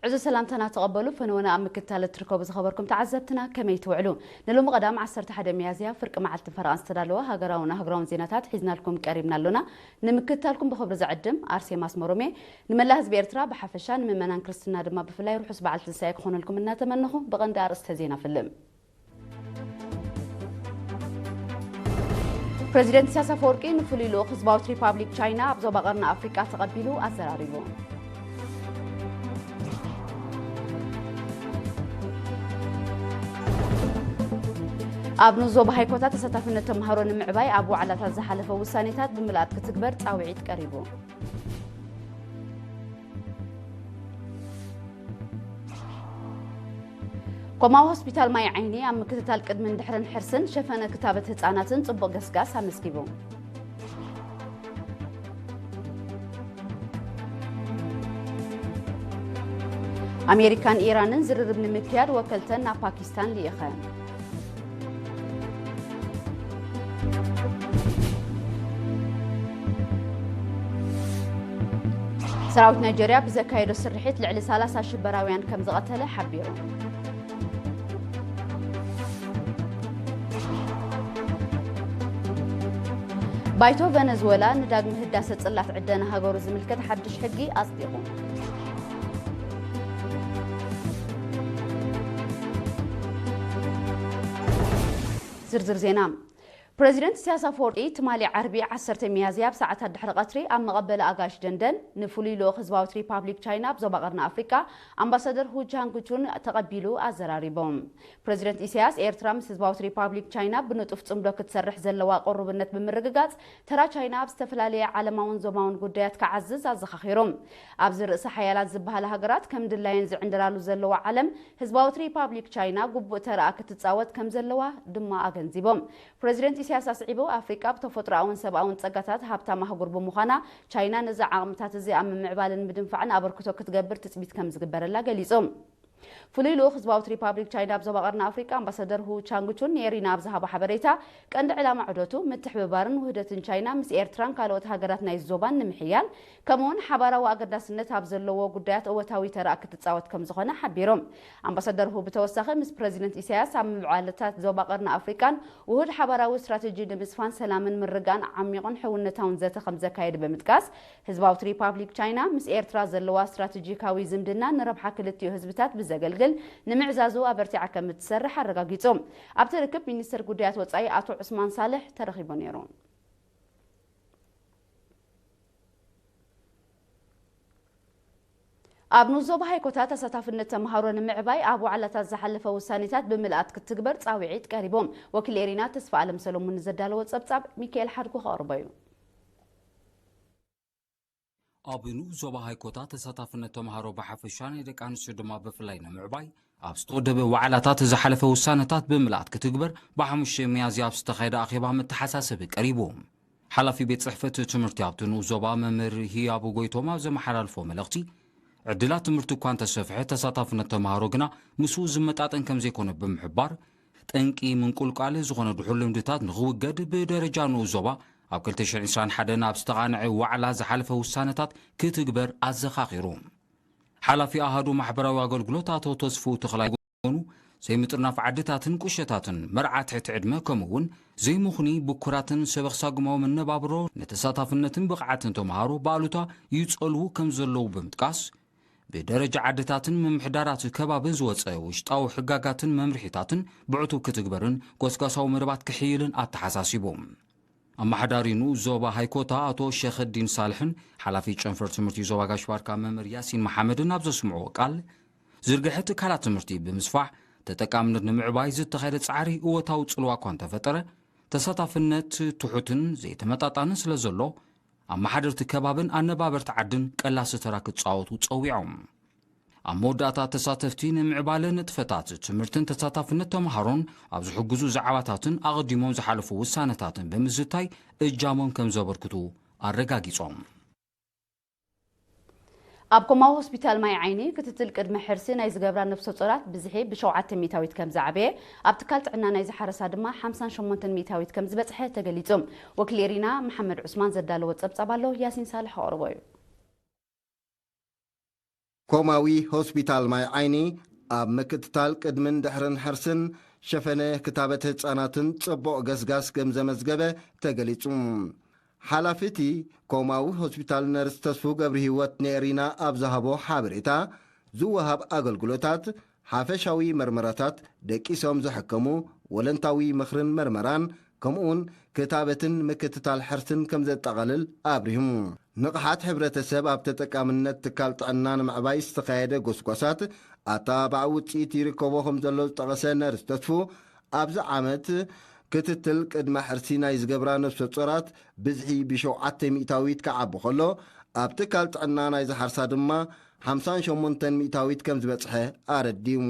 ዕዙዝ ሰላምታና ተቐበሉ። ፈነወና ኣብ ምክትታል እትርከቡ ዝኸበርኩም ተዓዘብትና ከመይ ትውዕሉ? ንሎሚ ቀዳም ዓሰርተ ሓደ ሚያዝያ ፍርቂ መዓልትን ፈረቓን ዝተዳለወ ሃገራውን ኣህጉራውን ዜናታት ሒዝናልኩም ቀሪብና ኣሎና። ንምክትታልኩም ብኽብሪ ዝዕድም ኣርሴማ ኣስመሮም እየ። ንመላእ ህዝቢ ኤርትራ ብሓፈሻ፣ ንምእመናን ክርስትና ድማ ብፍላይ ርሑስ በዓል ትንሳኤ ክኾነልኩም እናተመነኹ፣ ብቐንዲ ኣርእስተ ዜና ፍልም። ፕረዚደንት ኢሳያስ ኣፈወርቂ ንፍሉይ ልኡኽ ህዝባዊት ሪፓብሊክ ቻይና ኣብ ዞባ ቀርኒ ኣፍሪቃ ተቐቢሉ ኣዘራሪቡ። ኣብ ንኡስ ዞባ ሃይኮታት ተሳታፍነት ተምሃሮ ንምዕባይ ኣብ ዋዕላታት ዝሓለፈ ውሳኔታት ብምልኣት ክትግበር ጻውዒት ቀሪቡ። ኮማዊ ሆስፒታል ማይ ዓይኒ ኣብ ምክትታል ቅድምን ድሕርን ሕርስን ሸፈነ ክታበት ህጻናትን ጽቡቕ ገስጋስ ኣመዝጊቡ። ኣሜሪካን ኢራንን ዝርርብ ንምክያድ ወከልተን ናብ ፓኪስታን ልኢኸን። ሰራዊት ናይጀርያ ብዘካየዶ ስርሒት ልዕሊ ሰላሳ ሽበራውያን ከም ዝቐተለ ሓቢሩ። ባይቶ ቨነዝወላ ንዳግመ ህዳሰ ጽላት ዕደና ሃገሩ ዝምልከት ሓድሽ ሕጊ ኣጽዲቑ። ዝርዝር ዜና። ፕረዚደንት ኢሳያስ ኣፈወርቂ ትማሊ ዓርቢ ዓሰርተ ሚያዝያ ኣብ ሰዓታት ድሕሪ ቀትሪ ኣብ መቐበሊ ኣጋይሽ ደንደን ንፍሉይ ልኡኽ ህዝባዊት ሪፓብሊክ ቻይና ኣብ ዞባ ቀርኒ ኣፍሪቃ ኣምባሳደር ሁ ቻንግቹን ተቐቢሉ ኣዘራሪቦም። ፕረዚደንት ኢሳያስ ኤርትራ ምስ ህዝባዊት ሪፓብሊክ ቻይና ብንጡፍ ጽምዶ ክትሰርሕ ዘለዋ ቅሩብነት ብምርግጋጽ፣ ተራ ቻይና ኣብ ዝተፈላለየ ዓለማውን ዞባውን ጉዳያት ክዓዝዝ ኣዘኻኺሮም። ኣብዚ ርእሰ ሓያላት ዝበሃላ ሃገራት ከም ድላየን ዝዕንድራሉ ዘለዋ ዓለም፣ ህዝባዊት ሪፓብሊክ ቻይና ግቡእ ተራኣ ክትጻወት ከም ዘለዋ ድማ ኣገንዚቦም። ፕረዚደንት ኢሳያስ ኣስዒቡ፣ ኣፍሪቃ ብተፈጥሮኣውን ሰብኣውን ጸጋታት ሃብታም ኣህጉር ብምዃና፣ ቻይና ነዚ ዓቕምታት እዚ ኣብ ምምዕባልን ምድንፋዕን ኣበርክቶ ክትገብር ትጽቢት ከም ዝግበረላ ገሊጾም። ፍሉይ ልኡኽ ህዝባዊት ሪፓብሊክ ቻይና ኣብ ዞባ ቀርኒ ኣፍሪቃ ኣምባሳደር ሁ ቻንግቹን ንኤሪና ኣብ ዝሃቦ ሓበሬታ፣ ቀንዲ ዕላማ ዑደቱ ምትሕብባርን ውህደትን ቻይና ምስ ኤርትራን ካልኦት ሃገራት ናይ ዞባን ንምሕያል፣ ከምኡውን ሓባራዊ ኣገዳስነት ኣብ ዘለዎ ጉዳያት እወታዊ ተራ ክትጻወት ከም ዝኾነ ሓቢሮም። ኣምባሳደር ሁ ብተወሳኺ ምስ ፕረዚደንት ኢሳያስ ኣብ ምዕባለታት ዞባ ቀርኒ ኣፍሪቃን ውሁድ ሓባራዊ ስትራተጂ ንምስፋን ሰላምን ምርግጋእን ዓሚቑን ሕውነታውን ዘተ ከም ዘካየዱ ብምጥቃስ፣ ህዝባዊት ሪፓብሊክ ቻይና ምስ ኤርትራ ዘለዋ ስትራተጂካዊ ዝምድና ንረብሓ ክልቲኡ ህዝብታት ብዘገልግል ንምዕዛዙ ኣበርቲዓ ከም እትሰርሕ ኣረጋጊጾም። ኣብቲ ርክብ ሚኒስትር ጉዳያት ወጻኢ ኣቶ ዑስማን ሳልሕ ተረኺቡ ነይሩ። ኣብ ንኡስ ዞባ ሃይኮታት ተሳታፍነት ተምሃሮ ንምዕባይ ኣብ ዋዕላታት ዝሓለፈ ውሳኔታት ብምልኣት ክትግበር ጻውዒት ቀሪቦም። ወኪል ኤሪና ተስፋ ኣለም ሰሎሙን ንዘዳለዎ ጸብጻብ ሚካኤል ሓድጉ ከቕርቦ እዩ። ኣብ ንኡስ ዞባ ሃይኮታት ተሳታፍነት ተምሃሮ ብሓፈሻ ናይ ደቂ ኣንስትዮ ድማ ብፍላይ ንምዕባይ ኣብ ዝተወደበ ዋዕላታት ዝሓለፈ ውሳነታት ብምልኣት ክትግበር ብሓሙሽተ ሚያዝያ ኣብ ዝተኻየደ ኣኼባ መተሓሳሰቢ ቀሪቡ። ሓላፊ ቤት ጽሕፈት ትምህርቲ ኣብቲ ንኡስ ዞባ መምህር ህያቡ ጎይቶም ኣብ ዘመሓላልፎ መልእኽቲ፣ ዕድላት ትምህርቲ እኳ እንተሰፍሐ፣ ተሳታፍነት ተምሃሮ ግና ምስኡ ዝመጣጠን ከም ዘይኮነ ብምሕባር፣ ጠንቂ ምንቁልቋል ዝኾነ ድሑር ልምድታት ንኽውገድ ብደረጃ ንኡስ ዞባ ኣብ ክልተ ሽሕን ዕስራን ሓደን ኣብ ዝተቓንዐ ዋዕላ ዝሓለፈ ውሳነታት ክትግበር ኣዘኻኺሩ። ሓላፊ ኣሃዱ ማሕበራዊ ኣገልግሎት ኣቶ ተስፉ ተኽላይ ኮኑ፣ ዘይምጥርናፍ ዓድታትን ቁሸታትን፣ መርዓ ትሕቲ ዕድመ፣ ከምኡ እውን ዘይምኹኒ ብኩራትን ሰበኽ ሳጉማዊ መነባብሮ ንተሳታፍነትን ብቕዓትን ተምሃሮ ብኣሉታ ይጸልዉ ከም ዘለዉ ብምጥቃስ፣ ብደረጃ ዓድታትን ምምሕዳራት ከባብን ዝወጸ ውሽጣዊ ሕጋጋትን መምርሒታትን ብዕቱብ ክትግበርን ጎስጓሳዊ መደባት ክሕይልን ኣተሓሳሲቡ። ኣመሓዳሪ ንኡስ ዞባ ሃይኮታ ኣቶ ሸኸዲን ሳልሕን ሓላፊ ጨንፈር ትምህርቲ ዞባ ጋሽ ባርካ መምህር ያሲን መሓመድን ኣብ ዘስምዕዎ ቃል፣ ዝርግሐ ትካላት ትምህርቲ ብምስፋሕ ተጠቃምነት ንምዕባይ ዝተኻየደ ጻዕሪ እወታዊ ጽልዋ እኳ እንተፈጠረ፣ ተሳታፍነት ትሑትን ዘይተመጣጣንን ስለ ዘሎ፣ ኣመሓደርቲ ከባብን ኣነባበርቲ ዓድን ቀላሲ ተራ ክጻወቱ ጸዊዖም። ኣብ መወዳእታ፣ ተሳተፍቲ ንምዕባለ ንጥፈታት ትምህርትን ተሳታፍነት ተምሃሮን ኣብ ዝሕግዙ ዛዕባታትን ኣቐዲሞም ዝሓለፉ ውሳነታትን ብምዝታይ እጃሞም ከም ዘበርክቱ ኣረጋጊጾም። ኣብ ኮማዊ ሆስፒታል ማይ ዓይኒ ክትትል ቅድመ ሕርሲ ናይ ዝገብራ ነፍሰ ጾራት ብዝሒ ብሸውዓተ ሚእታዊት ከም ዝዓበየ፣ ኣብ ትካል ጥዕና ናይ ዝሓረሳ ድማ ሓምሳን ሸሞንተን ሚእታዊት ከም ዝበጽሐ ተገሊጹ። ወኪል ኤሪና መሓመድ ዑስማን ዘዳለዎ ጸብጻብ ኣሎ፣ ያሲን ሳልሕ ኣቕርቦ እዩ። ኮማዊ ሆስፒታል ማይ ዓይኒ ኣብ ምክትታል ቅድምን ድሕርን ሕርስን ሸፈነ ክታበት ህጻናትን ጽቡቕ ገስጋስ ከም ዘመዝገበ ተገሊጹ። ሓላፊ እቲ ኮማዊ ሆስፒታል ነርስ ተስፉ ገብረ ህይወት ንኤሪና ኣብ ዝሃቦ ሓበሬታ፣ ዝወሃብ ኣገልግሎታት ሓፈሻዊ መርመራታት፣ ደቂሶም ዝሕከሙ፣ ወለንታዊ ምኽርን መርመራን፣ ከምኡውን ክታበትን ምክትታል ሕርስን ከም ዘጠቓልል ኣብሪሁ። ንቕሓት ሕብረተሰብ ኣብ ተጠቃምነት ትካል ጥዕና ንምዕባይ ዝተኻየደ ጎስጓሳት ኣተባባዒ ውፅኢት ይርከቦ ከም ዘሎ ዝጠቐሰ ነርስ ተስፉ፣ ኣብዚ ዓመት ክትትል ቅድመ ሕርሲ ናይ ዝገብራ ነፍሰ ጾራት ብዝሒ ብሸውዓተ ሚእታዊት ክዓቢ ከሎ፣ ኣብ ትካል ጥዕና ናይ ዝሓርሳ ድማ ሓምሳን ሸሞንተን ሚእታዊት ከም ዝበጽሐ ኣረዲኡ።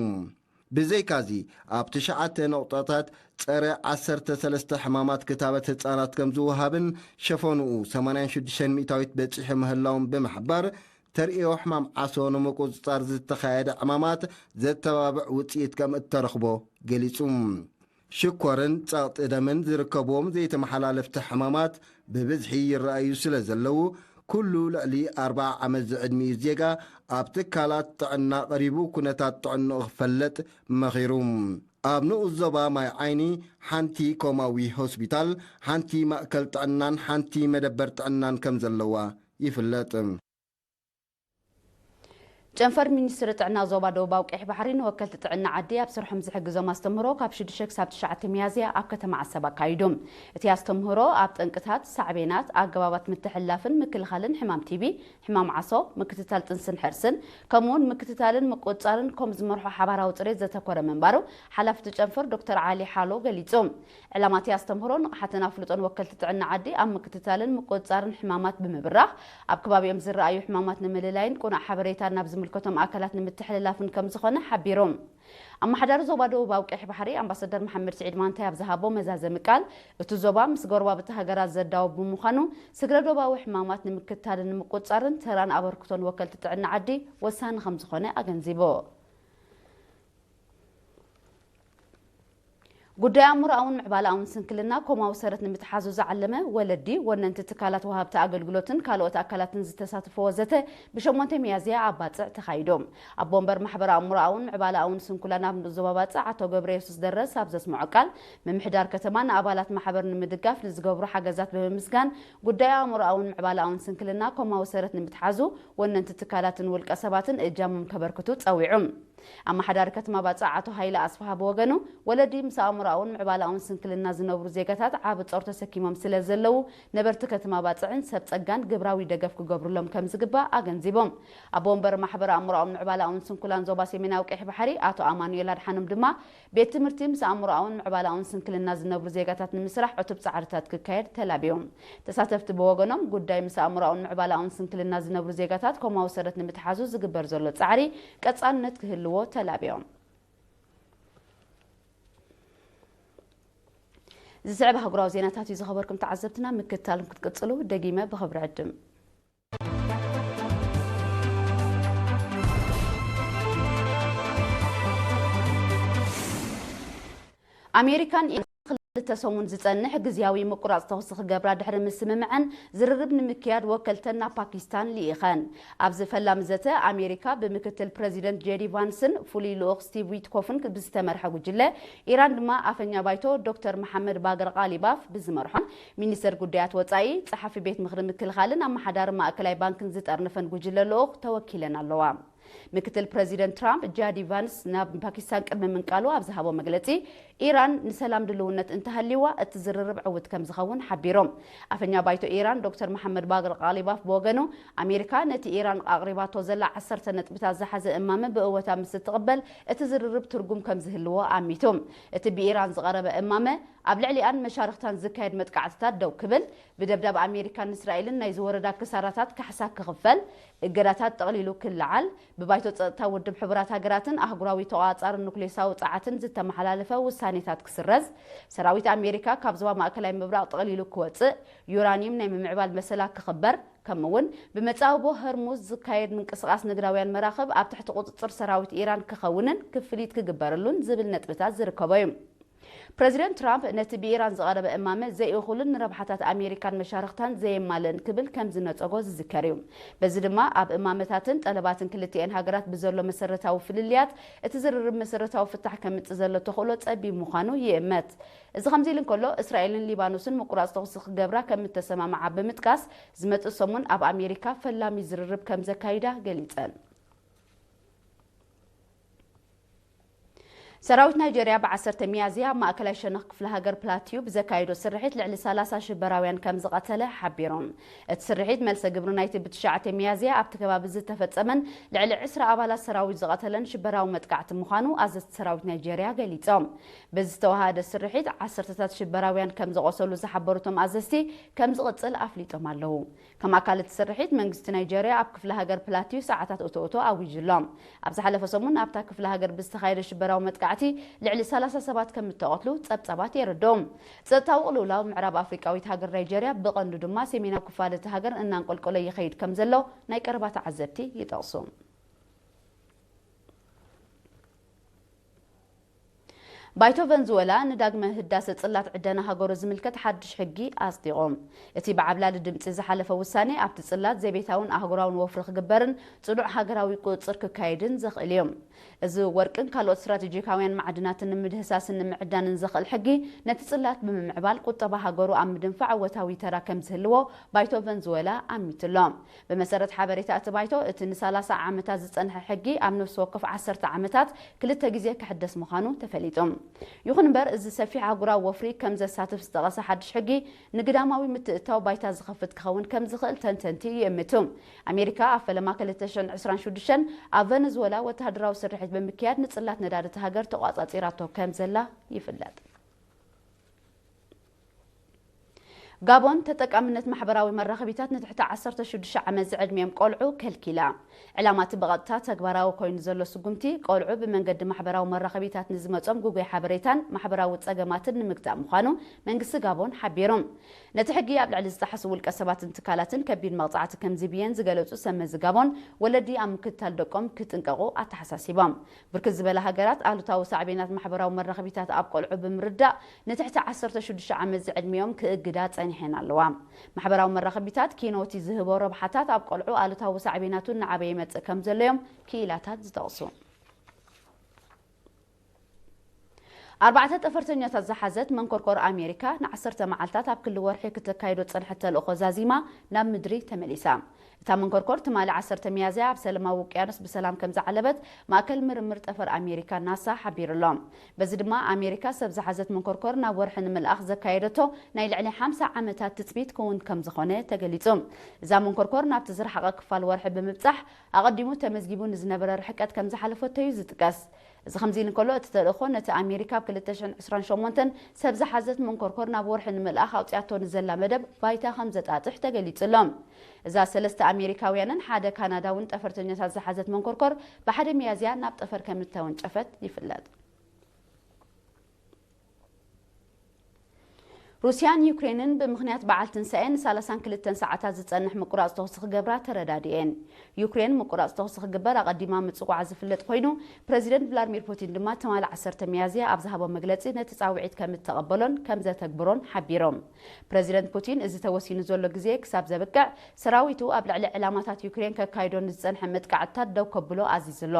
ብዘይካዚ፣ ኣብ ትሽዓተ ነቑጣታት ጸረ ዓሰርተ ሰለስተ ሕማማት ክታበት ህጻናት ከም ዝወሃብን ሸፈንኡ ሰማንያን ሽዱሽተን ሚእታዊት በጺሑ ምህላውን ብምሕባር፣ ተርእዮ ሕማም ዓሶ ንምቁጽጻር ዝተኻየደ ዕማማት ዘተባብዕ ውጽኢት ከም እተረኽቦ ገሊጹ። ሽኮርን ጸቕጢ ደምን ዝርከብዎም ዘይተመሓላለፍቲ ሕማማት ብብዝሒ ይረኣዩ ስለ ዘለዉ፣ ኩሉ ልዕሊ ኣርብዓ ዓመት ዝዕድሚኡ ዜጋ ኣብ ትካላት ጥዕና ቀሪቡ ኩነታት ጥዕንኡ ክፈለጥ መኺሩ። ኣብ ንኡስ ዞባ ማይ ዓይኒ ሓንቲ ኮማዊ ሆስፒታል፣ ሓንቲ ማእከል ጥዕናን ሓንቲ መደበር ጥዕናን ከም ዘለዋ ይፍለጥ። ጨንፈር ሚኒስትሪ ጥዕና ዞባ ደቡባዊ ቀይሕ ባሕሪ ንወከልቲ ጥዕና ዓዲ ኣብ ስርሖም ዝሕግዞም ኣስተምህሮ ካብ ሽዱሽተ ክሳብ ትሽዓተ ሚያዝያ ኣብ ከተማ ዓሰብ ኣካይዱ። እቲ ኣስተምህሮ ኣብ ጠንቅታት፣ ሳዕቤናት፣ ኣገባባት ምትሕልላፍን ምክልኻልን ሕማም ቲቢ፣ ሕማም ዓሶ፣ ምክትታል ጥንስን ሕርስን፣ ከምኡውን ምክትታልን ምቁጽጻርን ከም ዝመርሖ ሓባራዊ ጽሬት ዘተኮረ ምንባሩ ሓላፊ እቲ ጨንፈር ዶክተር ዓሊ ሓሎ ገሊጹ። ዕላማ እቲ ኣስተምህሮ ንቕሓትን ኣፍልጦን ወከልቲ ጥዕና ዓዲ ኣብ ምክትታልን ምቁጽጻርን ሕማማት ብምብራኽ፣ ኣብ ከባቢኦም ዝረኣዩ ሕማማት ንምልላይን ቅኑዕ ሓበሬታ ናብ ዝምልከቶም ኣካላት ንምትሕልላፍን ከም ዝኾነ ሓቢሩ። ኣመሓዳሪ ዞባ ደቡባዊ ቀይሕ ባሕሪ ኣምባሳደር መሓመድ ስዒድ ማንታይ ኣብ ዝሃቦ መዛዘሚ ቃል፣ እቲ ዞባ ምስ ጎረባብቲ ሃገራት ዘዳውብ ብምዃኑ፣ ስግረ ዶባዊ ሕማማት ንምክትታልን ንምቁጽጻርን ተራን ኣበርክቶን ወከልቲ ጥዕና ዓዲ ወሳኒ ከም ዝኾነ ኣገንዚቡ። ጉዳይ ኣእምሮኣውን ምዕባለኣውን ስንክልና ኮማዊ ሰረት ንምትሓዙ ዝዓለመ፣ ወለዲ፣ ወነንቲ ትካላት ወሃብቲ ኣገልግሎትን ካልኦት ኣካላትን ዝተሳተፍዎ ዘተ ብሸሞንተ ሚያዝያ ኣብ ባጽዕ ተኻይዱ። ኣቦ ወንበር ማሕበር ኣእምሮኣውን ምዕባለኣውን ስንኩላን ኣብ ንኡስ ዞባ ባጽዕ ኣቶ ገብረየሱስ ደረስ ኣብ ዘስምዖ ቃል፣ ምምሕዳር ከተማ ንኣባላት ማሕበር ንምድጋፍ ንዝገብሩ ሓገዛት ብምምስጋን፣ ጉዳይ ኣእምሮኣውን ምዕባለኣውን ስንክልና ኮማዊ ሰረት ንምትሓዙ ወነንቲ ትካላትን ውልቀ ሰባትን እጃሞም ከበርክቱ ጸዊዑ። ኣመሓዳሪ ከተማ ባጽዕ ኣቶ ሃይለ ኣስፍሃ ብወገኑ፣ ወለዲ ምስ ኣእምሮኣውን ምዕባለኣውን ስንክልና ዝነብሩ ዜጋታት ዓቢ ጾር ተሰኪሞም ስለ ዘለዉ፣ ነበርቲ ከተማ ባጽዕን ሰብ ጸጋን ግብራዊ ደገፍ ክገብሩሎም ከም ዝግባእ ኣገንዚቦም። ኣቦ ወንበር ማሕበር ኣእምሮኣውን ምዕባለኣውን ስንኩላን ዞባ ሰሜናዊ ቀይሕ ባሕሪ ኣቶ ኣማኑኤል ኣድሓኖም ድማ፣ ቤት ትምህርቲ ምስ ኣእምሮኣውን ምዕባለኣውን ስንክልና ዝነብሩ ዜጋታት ንምስራሕ ዕቱብ ጻዕርታት ክካየድ ተላብዮም። ተሳተፍቲ ብወገኖም፣ ጉዳይ ምስ ኣእምሮኣውን ምዕባለኣውን ስንክልና ዝነብሩ ዜጋታት ኮማዊ ሰረት ንምትሓዙ ዝግበር ዘሎ ጻዕሪ ቀጻልነት ክህልዎ ተላብዮም። ዝስዕብ ኣህጉራዊ ዜናታት እዩ ዝኸበርኩም ተዓዘብትና፣ ምክትታልኩም ክትቅጽሉ ደጊመ ብኽብሪ ዕድም። ኣሜሪካን ኢራን ክልተ ሰሙን ዝጸንሕ ግዝያዊ ምቁራጽ ተኹሲ ክገብራ ድሕሪ ምስምምዐን፣ ዝርርብ ንምክያድ ወከልተን ናብ ፓኪስታን ልኢኸን። ኣብዚ ፈላሚ ዘተ፣ ኣሜሪካ ብምክትል ፕረዚደንት ጄዲ ቫንስን ፍሉይ ልኡኽ ስቲቭ ዊትኮፍን ብዝተመርሐ ጉጅለ፣ ኢራን ድማ ኣፈኛ ባይቶ ዶክተር መሓመድ ባገር ቃሊባፍ ብዝመርሖን ሚኒስተር ጉዳያት ወጻኢ፣ ጸሓፊ ቤት ምኽሪ ምክልኻልን ኣመሓዳሪ ማእከላይ ባንክን ዝጠርንፈን ጉጅለ ልኡኽ ተወኪለን ኣለዋ። ምክትል ፕረዚደንት ትራምፕ ጃዲ ቫንስ ናብ ፓኪስታን ቅድሚ ምንቃሉ ኣብ ዝሃቦ መግለጺ፣ ኢራን ንሰላም ድልውነት እንተሃልይዋ እቲ ዝርርብ ዕዉት ከም ዝኸውን ሓቢሮም። ኣፈኛ ባይቶ ኢራን ዶክተር መሓመድ ባግር ቃሊባፍ ብወገኑ፣ ኣሜሪካ ነቲ ኢራን ኣቕሪባቶ ዘላ ዓሰርተ ነጥብታት ዝሓዘ እማመ ብእወታ ምስ እትቕበል እቲ ዝርርብ ትርጉም ከም ዝህልዎ ኣሚቱ። እቲ ብኢራን ዝቐረበ እማመ ኣብ ልዕሊኣን መሻርኽታን ዝካየድ መጥቃዕትታት ደው ክብል፣ ብደብዳብ ኣሜሪካን እስራኤልን ናይ ዝወረዳ ክሳራታት ካሕሳ ክኽፈል፣ እገዳታት ጠቕሊሉ ክለዓል፣ ብባይቶ ጸጥታ ውድብ ሕቡራት ሃገራትን ኣህጉራዊ ተቖጻጻሪ ኑክሌሳዊ ጸዓትን ዝተመሓላለፈ ውሳኔታት ክስረዝ፣ ሰራዊት ኣሜሪካ ካብ ዞባ ማእከላይ ምብራቕ ጠቕሊሉ ክወጽእ፣ ዩራኒየም ናይ ምምዕባል መሰላ ክኽበር፣ ከምኡ'ውን ብመጻብቦ ሆርሙዝ ዝካየድ ምንቅስቓስ ንግዳውያን መራኽብ ኣብ ትሕቲ ቁጽጽር ሰራዊት ኢራን ክኸውንን ክፍሊት ክግበረሉን ዝብል ነጥብታት ዝርከቦ እዩ። ፕረዚደንት ትራምፕ ነቲ ብኢራን ዝቐረበ እማመ ዘይእኹልን ንረብሓታት ኣሜሪካን መሻርኽታን ዘየማልእን ክብል ከም ዝነጸጎ ዝዝከር እዩ። በዚ ድማ ኣብ እማመታትን ጠለባትን ክልቲኤን ሃገራት ብዘሎ መሰረታዊ ፍልልያት እቲ ዝርርብ መሰረታዊ ፍታሕ ከምጽእ ዘሎ ተኽእሎ ጸቢብ ምዃኑ ይእመት። እዚ ከምዚ ኢሉ እንከሎ፣ እስራኤልን ሊባኖስን ምቁራጽ ተኹሲ ክገብራ ከም እተሰማምዓ ብምጥቃስ፣ ዝመጽእ ሰሙን ኣብ ኣሜሪካ ፈላሚ ዝርርብ ከም ዘካይዳ ገሊጸን። ሰራዊት ናይጀርያ ብ ዓሰርተ ሚያዝያ ኣብ ማእከላይ ሸነኽ ክፍለ ሃገር ፕላቲዩ ብዘካየዶ ስርሒት ልዕሊ ሰላሳ ሽበራውያን ከም ዝቐተለ ሓቢሮም። እቲ ስርሒት መልሰ ግብሪ ናይቲ ብ ትሽዓተ ሚያዝያ ኣብቲ ከባቢ ዝተፈጸመን ልዕሊ ዕስራ ኣባላት ሰራዊት ዝቐተለን ሽበራዊ መጥቃዕቲ ምዃኑ ኣዘዝቲ ሰራዊት ናይጀርያ ገሊጾም። በዚ ዝተወሃደ ስርሒት ዓሰርተታት ሽበራውያን ከም ዝቖሰሉ ዝሓበሩ እቶም ኣዘዝቲ፣ ከም ዝቕጽል ኣፍሊጦም ኣለዉ። ከም ኣካል እቲ ስርሒት፣ መንግስቲ ናይጀርያ ኣብ ክፍለ ሃገር ፕላቲዩ ሰዓታት እቶ እቶ ኣዊጁ ኣሎ። ኣብ ዝሓለፈ ሰሙን ኣብታ ክፍለ ሃገር ብዝተኻየደ ሽበራዊ መጥቃዕቲ ልዕሊ ሰላሳ ሰባት ከም እተቐትሉ ጸብጻባት የረድኡ። ጸጥታዊ ቅልውላው ምዕራብ ኣፍሪቃዊት ሃገር ናይጀርያ፣ ብቐንዱ ድማ ሰሜናዊ ክፋል እቲ ሃገር እናንቆልቆለ ይኸይድ ከም ዘሎ ናይ ቀረባ ተዓዘብቲ ይጠቕሱ። ባይቶ ቨንዙወላ ንዳግመ ህዳሰ ጽላት ዕደና ሃገሩ ዝምልከት ሓድሽ ሕጊ ኣጽዲቑ። እቲ ብዓብላሊ ድምጺ ዝሓለፈ ውሳኔ፣ ኣብቲ ጽላት ዘቤታውን ኣህጉራውን ወፍሪ ክግበርን ጽኑዕ ሃገራዊ ቁጽጽር ክካየድን ዘኽእል እዩ። እዚ ወርቅን ካልኦት ስትራቴጂካውያን ማዕድናትን ንምህዳስን ንምዕዳንን ዘኽእል ሕጊ፣ ነቲ ጽላት ብምምዕባል ቁጠባ ሃገሩ ኣብ ምድንፋዕ እወታዊ ተራ ከም ዝህልዎ ባይቶ ቨንዙወላ ኣሚቱ ኣሎ። ብመሰረት ሓበሬታ እቲ ባይቶ፣ እቲ ንሰላሳ ዓመታት ዝጸንሐ ሕጊ ኣብ ነፍሲ ወከፍ ዓሰርተ ዓመታት ክልተ ግዜ ክሕደስ ምዃኑ ተፈሊጡ። ይኹን እምበር፣ እዚ ሰፊሕ ኣህጉራዊ ወፍሪ ከም ዘሳትፍ ዝጠቐሰ ሓድሽ ሕጊ፣ ንግዳማዊ ምትእትታው ባይታ ዝኸፍት ክኸውን ከም ዝኽእል ተንተንቲ ይእምቱ። ኣሜሪካ ኣብ ፈለማ ክልተ ሽሕን ዕስራን ሽዱሽተን ኣብ ቨነዝወላ ወተሃደራዊ ስርሒት ብምክያድ ንጽላት ነዳዲ እታ ሃገር ተቋጻጺራቶ ከም ዘላ ይፍለጥ። ጋቦን ተጠቃምነት ማሕበራዊ መራኸቢታት ንትሕቲ ዓሰርተ ሽዱሽተ ዓመት ዝዕድሚኦም ቆልዑ ከልኪላ። ዕላማ እቲ ብቐጥታ ተግባራዊ ኮይኑ ዘሎ ስጉምቲ፣ ቆልዑ ብመንገዲ ማሕበራዊ መራኸቢታት ንዝመጾም ግጉይ ሓበሬታን ማሕበራዊ ጸገማትን ንምግታእ ምዃኑ መንግስቲ ጋቦን ሓቢሩ። ነቲ ሕጊ ኣብ ልዕሊ ዝጠሓሱ ውልቀ ሰባትን ትካላትን ከቢድ መቕጻዕቲ ከም ዝብየን ዝገለጹ ሰብ መዚ ጋቦን፣ ወለዲ ኣብ ምክትታል ደቆም ክጥንቀቑ ኣተሓሳሲቦም። ብርክት ዝበላ ሃገራት ኣሉታዊ ሳዕቤናት ማሕበራዊ መራኸቢታት ኣብ ቆልዑ ብምርዳእ፣ ንትሕቲ ዓሰርተ ሽዱሽተ ዓመት ዝዕድሚኦም ክእግዳ ጸኒሐን ኣለዋ። ማሕበራዊ መራኸቢታት ኪኖቲ ዝህቦ ረብሓታት ኣብ ቆልዑ ኣሉታዊ ሳዕቤናቱ እናዓበየ ይመጽእ ከም ዘሎ እዮም ክኢላታት ዝጠቕሱ። ኣርባዕተ ጠፈርተኛታት ዝሓዘት መንኮርኮር ኣሜሪካ ንዓሰርተ መዓልታት ኣብ ክሊ ወርሒ ክተካይዶ ዝጸንሐት ተልእኾ ዛዚማ ናብ ምድሪ ተመሊሳ። እታ መንኮርኮር ትማሊ ዓሰርተ ሚያዝያ ኣብ ሰላማዊ ውቅያኖስ ብሰላም ከም ዝዓለበት ማእከል ምርምር ጠፈር ኣሜሪካ ናሳ ሓቢሩ ኣሎ። በዚ ድማ ኣሜሪካ ሰብ ዝሓዘት መንኮርኮር ናብ ወርሒ ንምልኣኽ ዘካየደቶ ናይ ልዕሊ ሓምሳ ዓመታት ትጽቢት ክውን ከም ዝኾነ ተገሊጹ። እዛ መንኮርኮር ናብቲ ዝረሓቐ ክፋል ወርሒ ብምብጻሕ ኣቐዲሙ ተመዝጊቡ ንዝነበረ ርሕቀት ከም ዝሓለፈቶ እዩ ዝጥቀስ። እዚ ከምዚ ኢሉ እንከሎ፣ እቲ ተልእኾ ነቲ ኣሜሪካ ኣብ ክልተ ሽሕን ዕስራን ሸሞንተን ሰብ ዝሓዘት መንኮርኮር ናብ ወርሒ ንምልኣኽ ኣውጺኣቶ ንዘላ መደብ ባይታ ከም ዘጣጥሕ ተገሊጹ ኣሎ። እዛ ሰለስተ ኣሜሪካውያንን ሓደ ካናዳውን ጠፈርተኛታት ዝሓዘት መንኮርኮር ብሓደ ሚያዝያ ናብ ጠፈር ከም እተወንጨፈት ይፍለጥ። ሩስያን ዩክሬንን ብምኽንያት በዓል ትንሳኤ ንሰላሳን ክልተን ሰዓታት ዝጸንሕ ምቁራጽ ተኹሲ ክገብራ ተረዳዲኤን። ዩክሬን ምቁራጽ ተኹሲ ክግበር ኣቐዲማ ምጽዋዓ ዝፍለጥ ኮይኑ፣ ፕረዚደንት ቭላድሚር ፑቲን ድማ ትማሊ ዓሰርተ ሚያዝያ ኣብ ዝሃቦ መግለጺ ነቲ ጻውዒት ከም እተቐበሎን ከም ዘተግብሮን ሓቢሮም። ፕረዚደንት ፑቲን፣ "እዚ ተወሲኑ ዘሎ ግዜ ክሳብ ዘብቅዕ፣ ሰራዊቱ ኣብ ልዕሊ ዕላማታት ዩክሬን ከካይዶ ንዝጸንሐ መጥቃዕትታት ደው ከብሎ ኣዚዙ ኣሎ።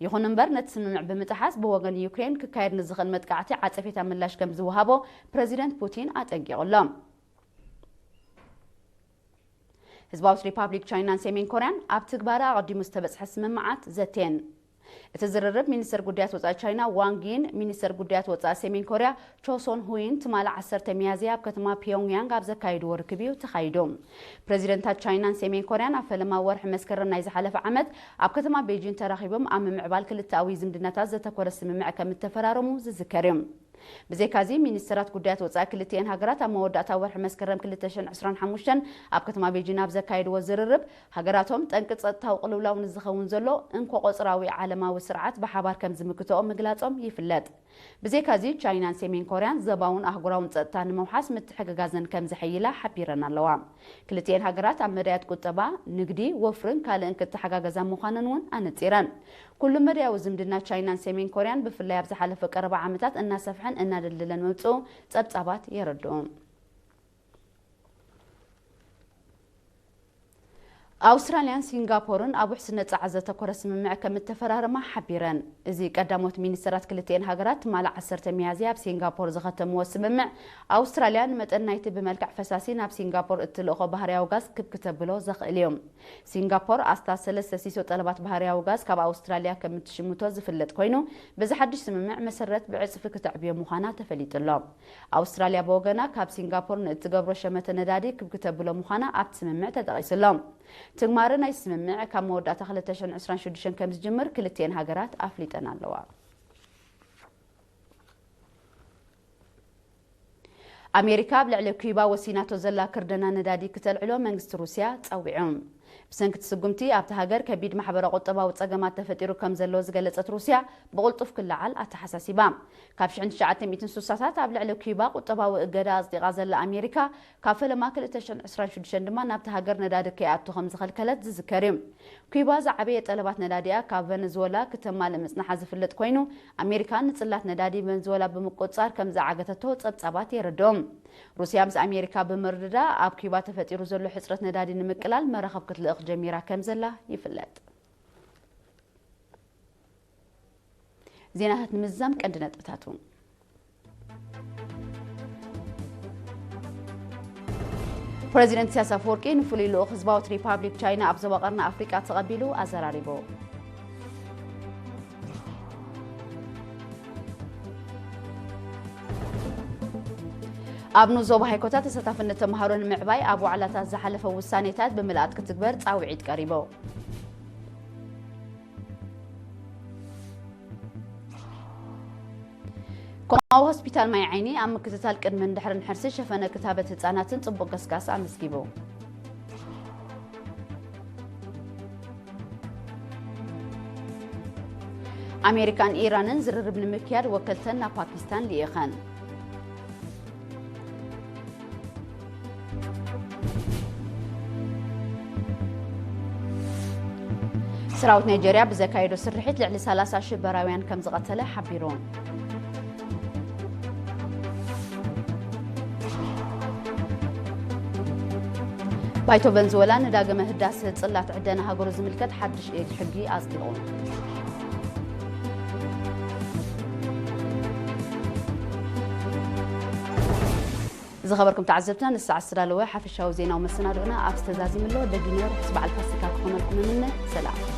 ይኹን እምበር፣ ነቲ ስምምዕ ብምጥሓስ ብወገን ዩክሬን ክካየድ ንዝኽእል መጥቃዕቲ ዓጸፌታ ምላሽ ከም ዝወሃቦ" ፕረዚደንት ፑቲን ኣጠንቂቑ ኣሎ። ህዝባዊት ሪፓብሊክ ቻይናን ሰሜን ኮርያን ኣብ ትግባረ ኣቐዲሙ ዝተበጽሐ ስምምዓት ዘትየን። እቲ ዝርርብ ሚኒስትር ጉዳያት ወጻኢ ቻይና ዋንግ ዪን፣ ሚኒስትር ጉዳያት ወጻኢ ሰሜን ኮርያ ቾ ሶን ሁይን ትማሊ ዓሰርተ ሚያዝያ ኣብ ከተማ ፒዮንግያንግ ኣብ ዘካየድዎ ርክብ እዩ ተኻይዱ። ፕረዚደንታት ቻይናን ሰሜን ኮርያን ኣብ ፈለማ ወርሒ መስከረም ናይ ዝሓለፈ ዓመት ኣብ ከተማ ቤጂን ተራኺቦም ኣብ ምምዕባል ክልተኣዊ ዝምድናታት ዘተኮረ ስምምዕ ከም እተፈራረሙ ዝዝከር እዩ። ብዘይካዚ፣ ሚኒስትራት ጉዳያት ወጻኢ ክልቲኤን ሃገራት ኣብ መወዳእታ ወርሒ መስከረም ክልተ ሽሕን ዕስራን ሓሙሽተን ኣብ ከተማ ቤጂን ኣብ ዘካየድዎ ዝርርብ፣ ሃገራቶም ጠንቂ ጸጥታዊ ቅልውላው ንዝኸውን ዘሎ እንኮ ቆጽራዊ ዓለማዊ ስርዓት ብሓባር ከም ዝምክትኦ ምግላጾም ይፍለጥ። ብዘይካዚ፣ ቻይናን ሰሜን ኮርያን ዘባውን ኣህጉራውን ጸጥታ ንምውሓስ ምትሕግጋዘን ከም ዘሐይላ ሓቢረን ኣለዋ። ክልቲኤን ሃገራት ኣብ መዳያት ቁጠባ፣ ንግዲ፣ ወፍርን ካልእን ክተሓጋገዛ ምዃነን እውን ኣነጺረን። ኩሉ መዳያዊ ዝምድና ቻይናን ሰሜን ኮርያን ብፍላይ ኣብ ዝሓለፈ ቀረባ ዓመታት እናሰፍሐን እናደልደለን ምምፅኡ ፀብፃባት የረድኡ። ኣውስትራልያን ሲንጋፖርን ኣብ ውሕስነት ጸዓት ዘተኮረ ስምምዕ ከም እተፈራረማ ሓቢረን። እዚ ቀዳሞት ሚኒስተራት ክልቲኤን ሃገራት ትማሊ ዓሰርተ ሚያዝያ ኣብ ሲንጋፖር ዝኸተምዎ ስምምዕ፣ ኣውስትራልያ ንመጠን ናይቲ ብመልክዕ ፈሳሲ ናብ ሲንጋፖር እትልእኾ ባህርያዊ ጋዝ ክብ ክተብሎ ዘኽእል እዩ። ሲንጋፖር ኣስታት ሰለስተ ሲሶ ጠለባት ባህርያዊ ጋዝ ካብ ኣውስትራልያ ከም እትሽምቶ ዝፍለጥ ኮይኑ፣ በዚ ሓድሽ ስምምዕ መሰረት ብዕጽፊ ክተዕብዮ ምዃና ተፈሊጡ ኣሎ። ኣውስትራልያ ብወገና ካብ ሲንጋፖር ንእትገብሮ ሸመተ ነዳዲ ክብ ክተብሎ ምዃና ኣብቲ ስምምዕ ተጠቒሱ ኣሎ። ትግባረ ናይ ስምምዕ ካብ መወዳእታ ክልተ ሽሕን ዕስራን ሽዱሽተን ከም ዝጅምር ክልቲኤን ሃገራት ኣፍሊጠን ኣለዋ። ኣሜሪካ ኣብ ልዕሊ ኩባ ወሲናቶ ዘላ ክርደና ነዳዲ ክተልዕሎ መንግስቲ ሩስያ ጸዊዑ። ብሰንኪ እቲ ስጉምቲ ኣብቲ ሃገር ከቢድ ማሕበረ ቁጠባዊ ጸገማት ተፈጢሩ ከም ዘሎ ዝገለጸት ሩስያ ብቕልጡፍ ክለዓል ኣተሓሳሲባ። ካብ ሽሕን ትሽዓተ ሚእትን ስሳታት ኣብ ልዕሊ ኩባ ቁጠባዊ እገዳ ኣጽዲቓ ዘላ ኣሜሪካ ካብ ፈለማ ክልተ ሽሕን ዕስራን ሽዱሽተን ድማ ናብቲ ሃገር ነዳዲ ከይኣቱ ከም ዝኸልከለት ዝዝከር እዩ። ኩባ ዝዓበየ ጠለባት ነዳዲኣ ካብ ቨነዝወላ ክተማልእ ምጽናሓ ዝፍለጥ ኮይኑ፣ ኣሜሪካ ንጽላት ነዳዲ ቨንዝወላ ብምቁጽጻር ከም ዝዓገተቶ ጸብጻባት የረድኦም። ሩስያ ምስ ኣሜሪካ ብምርድዳ ኣብ ኩባ ተፈጢሩ ዘሎ ሕጽረት ነዳዲ ንምቅላል መራኸብ ክትልእኽ ጀሚራ ከም ዘላ ይፍለጥ። ዜናታት ንምዝዛም ቀንዲ ነጥብታቱ። ፕረዚደንት ኢሳያስ ኣፈወርቂ ንፍሉይ ልኡኽ ህዝባዊት ሪፓብሊክ ቻይና ኣብ ዞባ ቀርኒ ኣፍሪቃ ተቐቢሉ ኣዘራሪቡ። ኣብ ንኡስ ዞባ ሃይኮታት ተሳታፍነት ተምሃሮ ንምዕባይ ኣብ ዋዕላታት ዝሓለፈ ውሳኔታት ብምልኣት ክትግበር ጻውዒት ቀሪቡ። ኮማዊ ሆስፒታል ማይ ዓይኒ ኣብ ምክትታል ቅድምን ድሕርን ሕርሲ ሸፈነ ክታበት ህጻናትን ጽቡቕ ገስጋስ ኣመዝጊቡ። ኣሜሪካን ኢራንን ዝርርብ ንምክያድ ወከልተን ናብ ፓኪስታን ልኢኸን። ሰራዊት ናይጀርያ ብዘካየዶ ስርሒት ልዕሊ ሰላሳ ሽበራውያን ከም ዝቐተለ ሓቢሩ። ባይቶ ቨንዝወላ ንዳግመ ህዳሰ ጽላት ዕደና ሃገሩ ዝምልከት ሓድሽ ሕጊ ኣጽዲቑ። ዝኸበርኩም ተዓዘብትና፣ ንሰዓት ዝተዳለወ ሓፈሻዊ ዜናዊ መሰናድኦና ኣብዚ ተዛዚሙ ኣሎ። ደጊመ ርሑስ በዓል ፋሲካ ክኾነልኩም እምነ። ሰላም።